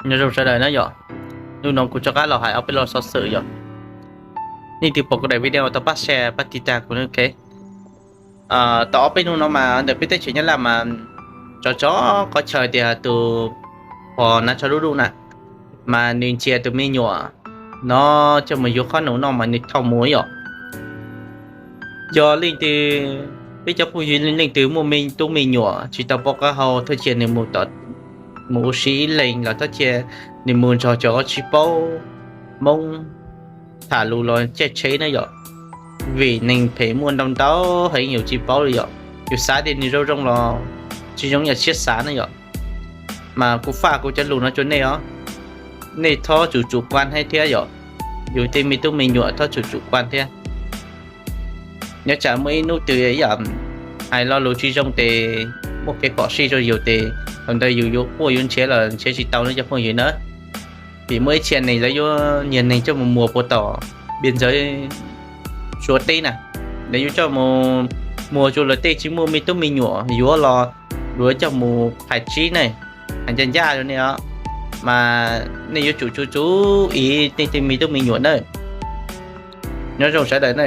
Nyob zoo sawv daws na yom, hnub no kuv rov qab los hais ob peb lo xov xwm yom. Nej twg pom kuv daim video tau pab share pab tiv tag kuv nawb. Tau ob peb hnub no mas ntawm peb teb chaws Nyab Laj mas tsov tsov qhov chaw tias tus pog Nav Tsho Dub Dub na, mas nws ntsia tus me nyuam no coj mus yuav qhob noom noj mas nws thauj mus yom. Yog leej twg, peb cov phooj ywg leej twg muaj me tub me nyuam tsis tau paub qab hau, thov cia nws mus ua si ib leeg los thov cia nws mus nrog cov tsis paub Hmoob tham lus los caij tsheb na yom. Vim neeg phem muaj ntau ntau heev yus tsis paub li yom. Yus xav tias nws zoo zoo los tsis zoo yam siab xav na yom. Mas kuv faj kuv cov lus no rau nej os, nej thov tsum tsum kuaj thiab yom. Yus tej me tub me nyuam thov tsum tsum kuaj thiab. Nyob tsam muaj ib hnub twg yam hais lo lus tsis zoo ces muaj kev phom sij rau yus ces thaum ntawd yus yuav quaj yuav nrhiav los nrhiav tsis tau nawb cov phooj ywg na. Vim muaj ib txhia neeg lawv yuav nyiag neeg coj mus muag puas tom npias ntxawv Suav teb na, lawv yuav coj mus muag rau lawv tej tsis muaj me tub me nyuam yuav los, yuav coj mus phais tsib ne, hais ncaj ncaj rau nej os, mas nej yuav tsum tsum tsum ib nej tej me tub me nyuam na. Nyob zoo sawv daws na.